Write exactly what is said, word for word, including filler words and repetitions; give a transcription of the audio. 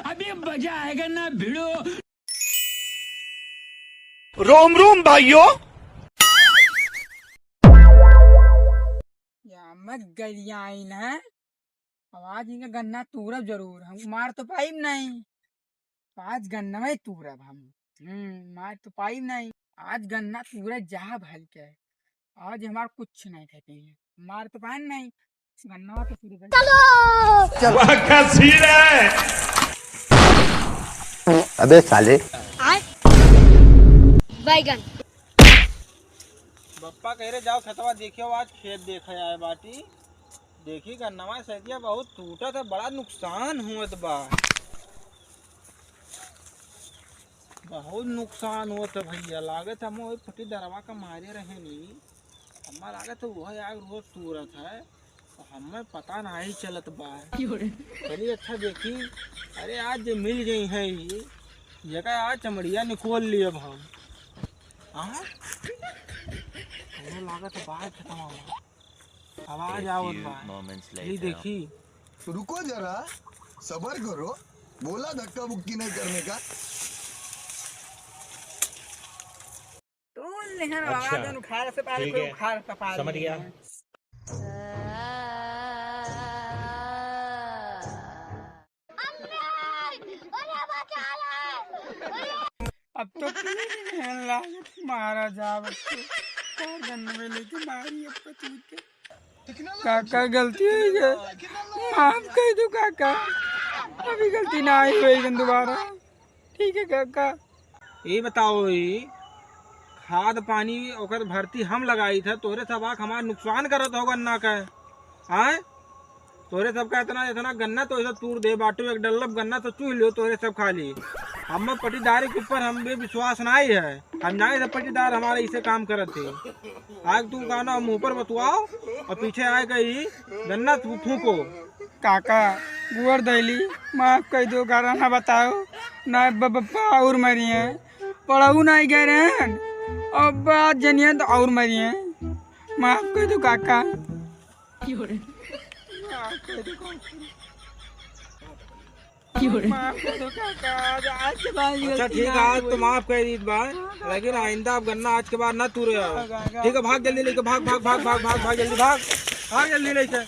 अभी मजा आएगा ना भिड़ो। रोम रोम भाइयों। या मत गरियाइन है। अब आज इनका गन्ना तूरब जरूर, हम मार तो पाइब नहीं। तो आज गन्नवे तूरब हम। हम्म, मार तो पाइब नहीं। आज गन्ना तूरे जाब हल्के। आज हमार कुछ नहीं खाते हैं। मार तो पान नहीं। गन्ना तो पूरे चलो। वाह, क्या सीन है। अबे साले। बैगन। बप्पा कह रहे, "जाओ खेतवा देखियो, आज खेत देखे आए बाटी।" देखी गन्नवा सैतिया बहुत टूटत है, बड़ा नुकसान हुअत बा, बहुत नुकसान हुअत है भैया। लागत हम वही पट्टीदारवा का मारे रहे नी, हमार लागत है वह आग रोज तूरत है, तो हमें पता नहीं चलत बा। चलिए अच्छा देखी, अरे आज जे मिल गई है ये, जेका आज चमड़िया निकोल लिए अब हम। हाँ? हमें लागत है बाहर खत्म हुआ। आवाज आवत बा। ये देखी। रुको जरा, सबर करो, बोला धक्का बुक्की नहीं करने का। तू लेहन आवाज उखाड़ से पार कोई उखाड़ कपार समझ गया। अब तो तीन महीने लागत मारा जाब अब तो। चार गन्नवे लेके मारी अब तो तू के। काका गलती हो गई, माफ कर दो काका, अभी गलती ना आई होई दोबारा। ठीक है काका। ये बताओ, ई खाद पानी ओकर भर्ती हम लगाई था, तोरे सब आँख हमार नुकसान करत हो गन्ना का, आय? तोरे सबका इतना, इतना गन्ना तो ऐसा तूर दे बाटू, एक डल्लब गन्ना तो चूह लियो तोरे सब खा ली। हम पटीदारी के ऊपर हम भी विश्वास नहीं है, हम नहीं सब पटीदार हमारे इसे काम करत थे। आग तू गाना मुँह पर बतुआओ और पीछे आए गई गन्ना तू फूको। काका, गुअर दैली, माफ कर दो, गारा ना बताओ, ना ब-, बप्पा और मरी हैं, पढ़ऊ नहीं गए रहन, अब बात जनिए तो और मरी हैं, माफ कर दो काका। माफ कर दो काका। माफ कर दो काका, आज, आज के बाद अच्छा, गलती ठीक ना है, आज तो होई। माफ कर दी बात, लेकिन आइंदा अब गन्ना आज के बाद ना तूरे आओ। ठीक है, भाग जल्दी लेके, भाग, भाग, भाग, भाग, भाग, भाग जल्दी, भाग, भाग जल्दी लेके।